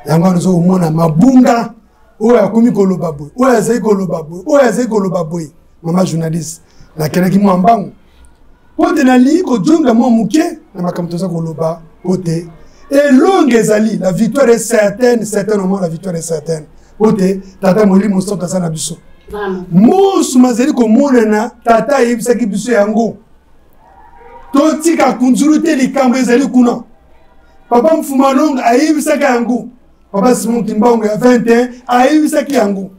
yango wana oza komona mabunga oyo akomi koloba boye, oyo azali koloba boye, oyo azali koloba boye. Mama journaliste, nakendaki mwa mbangu mpo te nalingi kozonga mwa moke na makambo toza koloba, mpo te elonge ezali, la victoire est certaine, certainement la victoire est certaine, mpo te tata Molimo Santo aza na biso. Mosu mazali komonana, tata ayebisaki biso yango. Totika Kunzulu te, likambo ezali kuna. Papa Mfumalonga ayebisaki yango, papa Simon Kimbangu ya 21 ayebisaki yango,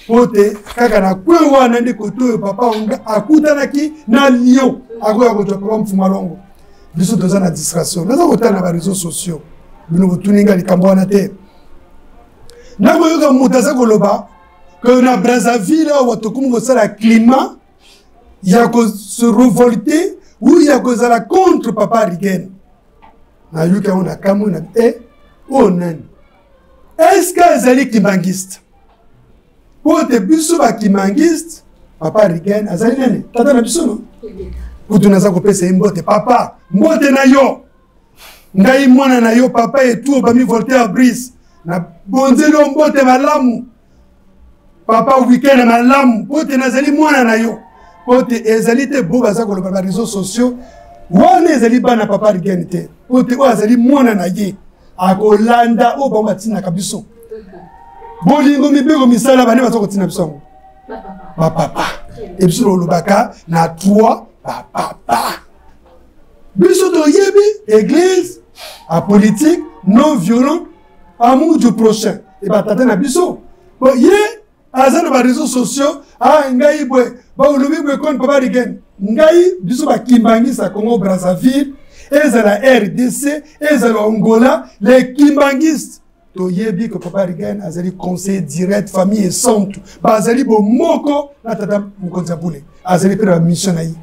po te kaka na kwe wana nde kote oyo papa Onga akutanaki na lion, akoya kozwa papa Mfumalongo. Biso toza na distraction, naza kotala na bareseau sociaux. Bino botuni nga likambo wana te. Nakoyoka moto aza koloba ke na Brazzaville awa tokomi kosala climat ya kose révolter ou ya kozala contre papa Rigen. Nayoki yango na kamwe na e oyo nani, est-ce que azali kimbangiste? Po te biso bakimbangiste, papa Rigen azali nani? Tata na biso no kutu naza kopesa ye mbote. Papa, mbote na yo, ngai mwana na yo papa etu obami Voltaire Brice, na bonzeli yo mbote malamu papa, weekend malamu, po te nazali mwana na yo. Po te ezali te bo baza koloba ba réseaux sociaux wana ezali bana papa Rigen te, po te oyo azali mwana na ye akolanda oyo bango batinaka biso. Bolingo, mibeko, misala, bane baza kotina biso yango bapapa. E biso tolobaka na trois bapapa. Biso toyebi église apolitique, non violent, amour du prochain. E batata na biso bon, ye aza na bareseau sociaux, ah ngai boye baolobi boye contre papa Rigen. Ngai, biso bakimbangisa Congo Brazzaville, ezala RDC, ezala Angola, les kimbangistes toyebi ke papa Rigen azali conseiller direct famille esantu, bazali bomoko na tata mokonzi ya bule, azali mpe na bamission na ye.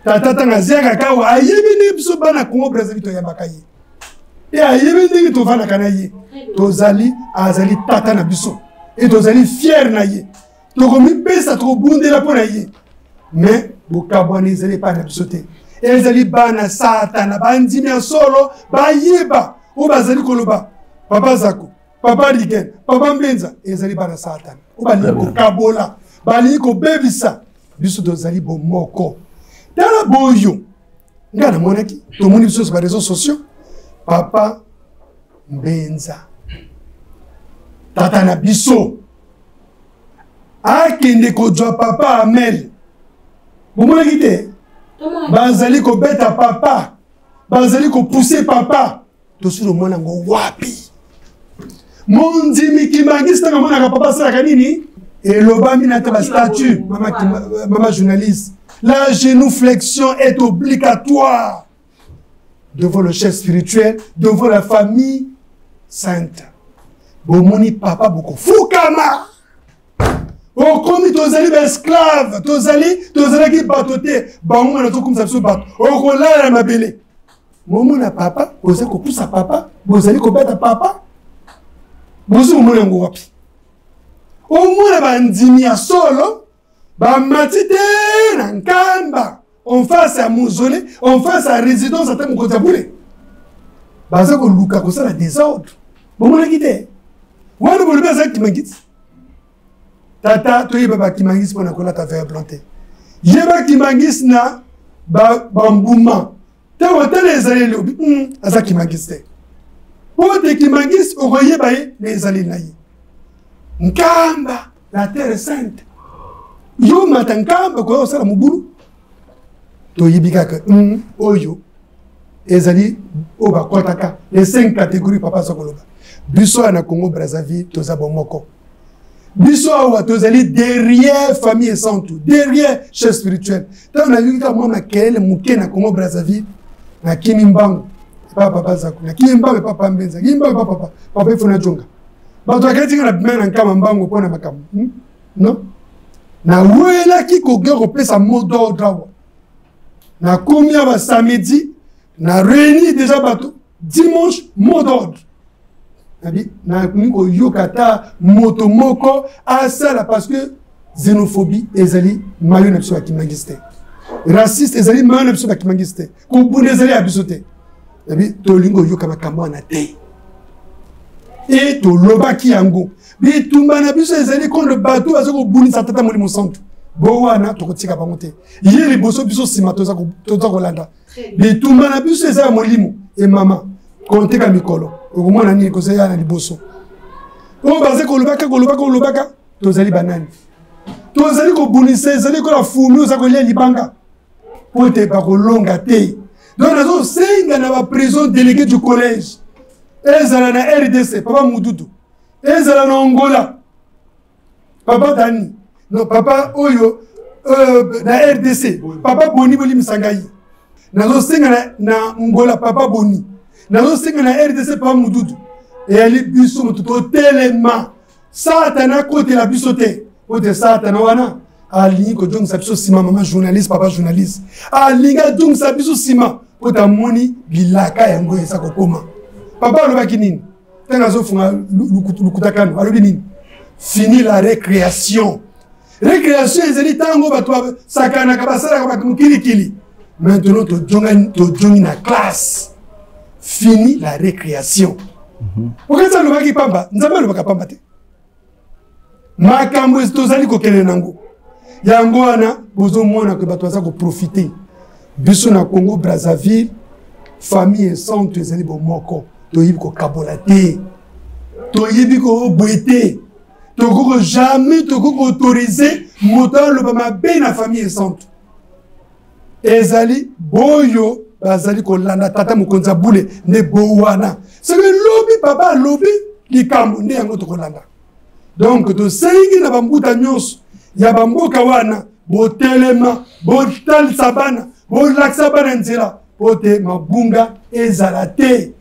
Tata ntango aziaka kawa, ayebi ndenge biso bana Congo Brazzaville toyambaka ye, e ayebi ndenge tovandaka na ye. Tozali, azali tata na biso e tozali fiere na ye, tokomipesa, tokobundela mpo na ye. Mais bokabwana ezali epai na biso te, ezali bana Satana. Bandimi ya solo bayeba oyo bazali koloba papa Zako, papa Rigen, papa Mbenza, ezali bana Satana oyo balingi kokabola, balingi kobebisa biso. Tozali bomoko. Tala boyo ngai namonaki, tomoni biso nyonso bareseau sociaux, papa Mbenza tata na biso akende kozwa papa Amel. Bomonaki te bazali kobeta papa, bazali kopousse papa. Tosi tomona yango wapi? Mondimi kimbangisi ntango amonaka papa asalaka nini? Elobami na ta bastatut. Mama, mama journaliste, la génuflexion est obligatoire devant le chef spirituel, devant la famille sainte. Bomoni papa, bokofukama. Okomi tozali baesclave, tozali tozalaki bato te, bango wana tokumisa biso bato. Okolala na mabele. Momona papa, bozali kopusa papa, bozali kobeta papa. Bozi komona yango wapi? Omona bandimi ya solo bamati te na Nkamba, en face ya mausolée, en face ya résidence ata mokonzi ya bule, baza koluka kosala désordre. Bomonaki te wana bolobi aza kimangisi. Tata, toyeba bakimangisi mpona kolata vert blanc te. Yeba kimangisi na bambuma ntango otala ezaleli obi aza kimangisi te. Po te kimangisi okoyeba ye na ezaleli na ye. Nkamba, la terre sainte, yo mata Nkamba koya kosala mobulu, toyebi kaka oyo ezali oyo bakɔtaka les 5 catégories. Papa aza koloba biso awa na Congo Brazzaville toza bomoko. Biso awa tozali derrière famille esantu, derrière chef spirituel. Ntango nayoki kaka mwa makelele moke na Congo Brazzaville, nakimi mbangu epa papa Zako, nakimi mbangu epa papa Mbenza, nakimi mbangu epa papa papa Ifo najonga bato akati nga na bima na Nkama mbangu mpo na makambo. Non, nawelaki koke kopesa mot d'ordre awa. Nakomi awa samedi, na réunir déjà bato dimanche, mot d'ordre nabi nakomi koyoka ata moto moko asala, parce que xénophobie ezali mayo na biso bakimangisi te, raciste ezali mayo na biso bakimangisi te, kobunda ezali ya biso te. Nabi tolingi koyoka makambo wana te. E tolobaki yango, bitumba na biso ezali contre bato baza kobundisa tata Molimo Santu. Bo wana tokotika bango te, ye liboso, biso nsima, toza kolanda. Bitumba na biso eza ya molimo. E mama, konteka mikolo okomona nini kozala na liboso. Oyo baza kolobaka kolobaka kolobaka, tozali banani? Tozali kobundisa, ezali kola fumi oza kolia libanga po ete bakolonga te. Donc nazosenga na baprison délégué du collège, ezala na RDC papa Mududu, ezala na Angola papa Dani, non, papa oyo na RDC papa Boni, bolimisa ngai, nazosenga na Angola papa Boni, nazosenga na RDC papa Mududu, eyali biso moto totelema, Satana akotela biso te, po te Satana wana alingi kozongisa biso nsima. Mama journaliste, papa journaliste, alingi azongisa biso nsima po tamoni bilaka yango eza kokoma. Papa alobaki nini ntango azofunga lukutakano? Alobi nini? Fini la récréation. Récréation ezali ntango bato basakanaka, basalaka bato mokilikili. Maintenant tojongi na classe, fini la récréation. Okanisi alobaki pamba? Nzambe alobaka pamba te. Makambo tozali kokende nango yango wana, bozomona ke bato baza koprofite biso na Congo Brazzaville. Famille esantu ezali bomoko, toyebi kokabola te, toyebi koboye te. Tokoko jamais tokoki koautorize moto aloba mabe na famille esantu. Ezali boyo bazali kolanda tata mokonzi ya bule nde bo wana. Soki lobi papa alobi likambo, nde yango tokolanda. Donc tosengi na bambuta nyonso ya bamboka wana, botelema, botalisa bana, bolakisa bana nzela po te mabunga ezala te,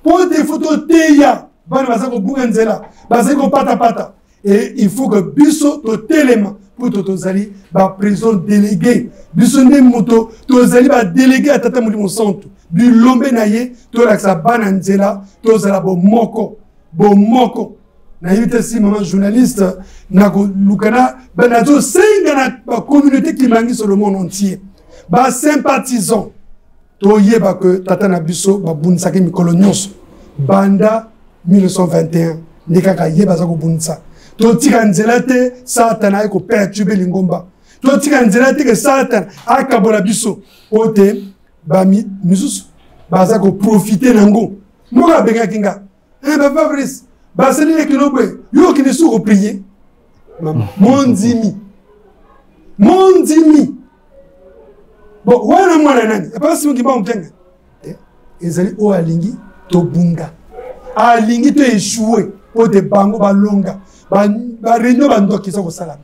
po te fo toteya bana baza kobunga nzela, bazali kopatapata. Et il faut que biso totelema po to tozali baprison délégué. Biso nde moto tozali badélégué ya tata Molimo Santu, bilombe na ye. Tolakisa bana nzela, tozala bomoko, bomoko. Nayebi te si mama journaliste, nakoluka na nazosenga na bacommunauté kimbanguiste le monde entier, basympathisant, toyeba ke tata na biso babundisaki mikolo nyonso banda 1921, nde kaka ye baza kobundisa. Totika nzela te Satana aye koperturbe lingomba, totika nzela te ke Satana akabola biso, po te bamisusu baza koprofite nango. Moko abengaki nga: "Papa Fabrice, basali kino boye, yo okende su koprier." Mondimi, mondimi, bon, wana mwana nani? Epasi moki bango kenga ezali oyo alingi tobunga, alingi to échouer po te bango balonga. Baréunion bandoki eza kosalama,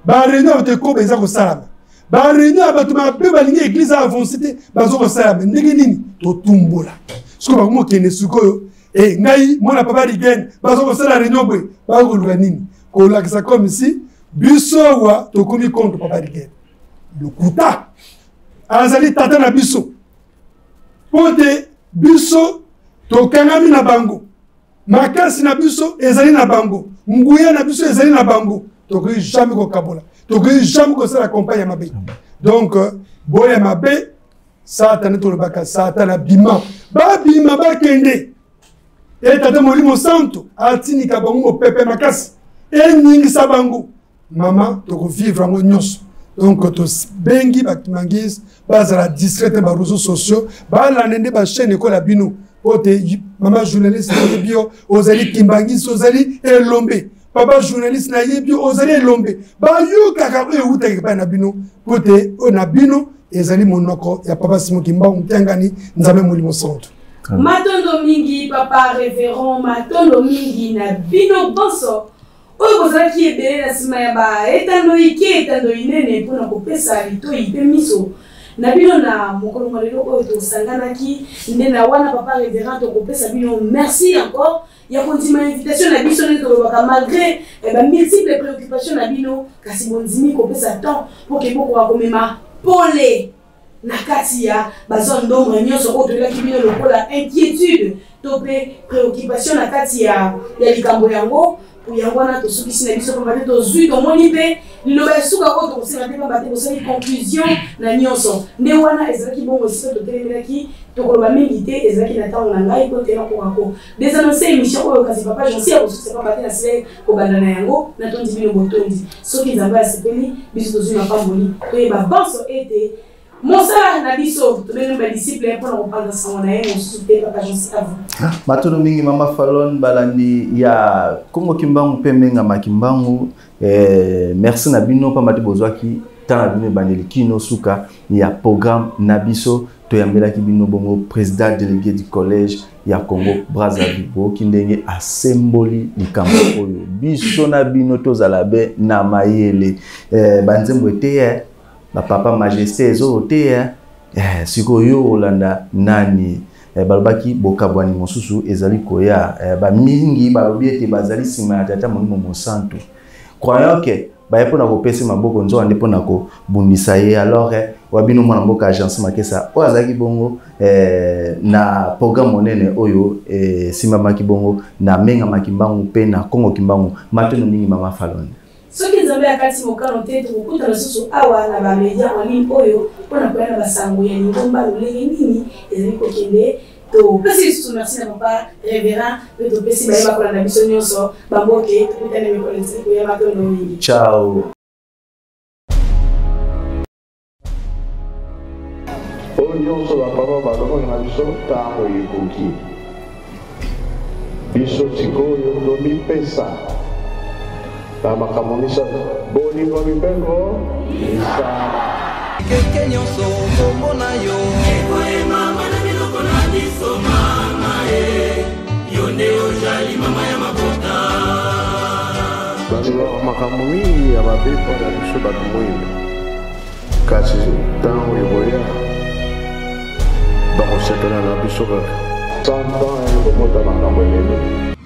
baréunion ya bato ekoba eza kosalama, baréunion ya bato mabe balingi église avance te baza kosalama. Ndenge nini totumbola sikoyo bango mokende sikoyo? E ngai mwana papa Rigen, baza kosala réunion boye, bakoluka nini? Kolakisa comme si Biso awa tokomi contre papa Rigene. Lokuta azali tata na biso mpo te biso tokangami na bango, makasi na biso ezali na bango, nguya na biso ezali na bango. Tokoki jamais kokabola, tokoki jamais kosala campagne ya mabe. Donc boya mabe Satana, tolobaka Satana bima, babima bakende. E tata Molimo Santo atindika bango mopepe makasi eningisa bango. Mama, tokovivre yango nyonso. Donc tobengi bakimangise bazala discret na bareseaux sociaux, balanda nde bachaîne ekola bino po te. Mama journaliste, nayebi yo ozali kimbangisi, ozali elombe. Papa journaliste, nayebi yo ozali elombe. Bayokaka oyo ewutaka epai na bino po te oyo na bino ezali monoko ya papa Simon Kimbangu Kiangani, Nzambe Molimo Santo. Matondo mingi papa révérend, matondo mingi na bino bonso oyo bozalaki ebele na nsima ya ba etando ike, etando inene, mpona kopesa litoi mpe miso na bino na mokolo mwa lelo oyo tosanganaki nde na wana. Papa révérend, tokopesa bino merci encore ya kondima invitation na biso. Ndenge tolobaka, malgré bamultiple préoccupation na bino, kasi bondimi kopesa temps mpo ke bokoka komema pole na kati ya bazone d'ombre nyonso oyo toyelaki bino lokola inquiétude to mpe préoccupation na kati ya likambo yango. Yango wana tosukisi na biso, pamba te tozwi, tomoni mpe liloba ya suka oyo tokosenga te, pamba te bosali conclusion na nyonso. Nde wana ezalaki bongo esika totelemelaki. Tokoloba mingi te, ezalaki na ntango na ngai po te nakoka ko désannonce émission oyo, kasi papa Jansi akosukisa, pamba te nasila kobanda na yango. Natondi bino botondi. Soki Nzambe asepeli, biso tozwi mapamboli. Toyeba banso ete mosala na biso, tobengami badisciple mpona kopanza sango na ye, mosusu te. Papa Jansi, à vous. Matondo mingi mama Falon. Balandi ya Kongo Kimbangu mpe Mengama Kimbangu, merci na bino, pamba te bozwaki ntango na bino ebandeli kino suka ya programme na biso. Toyambelaki bino bongo président délégué du collège ya Congo Brazzaville. Boyoki ndenge asemboli likambo oyo. Biso na bino tozala be na mayele. Banzembo eteya, bapapa majesté ezoteya. Sikoyo yo olanda nani? Balobaki bokabwani mosusu ezali koya. Bamingi balobi ete bazali nsima ya tata Molimo Mosantu, croyant ke baye mpona kopesa maboko, nzoka nde mpona kobundisa ye. Alors wa bino mwana mboka Agence Makesa oyo azalaki bongo na programme monene oyo esimbamaki bongo na Mengama Kimbangu mpe na Kongo Kimbangu. Matondo mingi mama Falone. Soki Nzambe akati mokano te, tokokutana lisusu awa na bamedia en ligne oyo mpona koya na basango ya lingomba lolenge nini ezali kokende. Topesi lisusu merci na papa révérend mpe topesi baye bakolanda biso nyonso bamboke. Tokutani mikolo ezali koya. Matondo mingi. Ciao. Oyo nyonso bapapa balobaka na biso, ntango ekoki. Biso sikoyo tomipesa na makambo misato: bolingo, mibeko, misala. Keke nyonso kombo na yo. Ekoyemama na biloko na biso mama e, yo nde ozali mama ya mabota. Balobaka makambo mingi ya mabe mpo na biso bato moyindo, kasi ntango ekoya bakosepela na biso kaka. 100 ans ya kobota makambo ebele.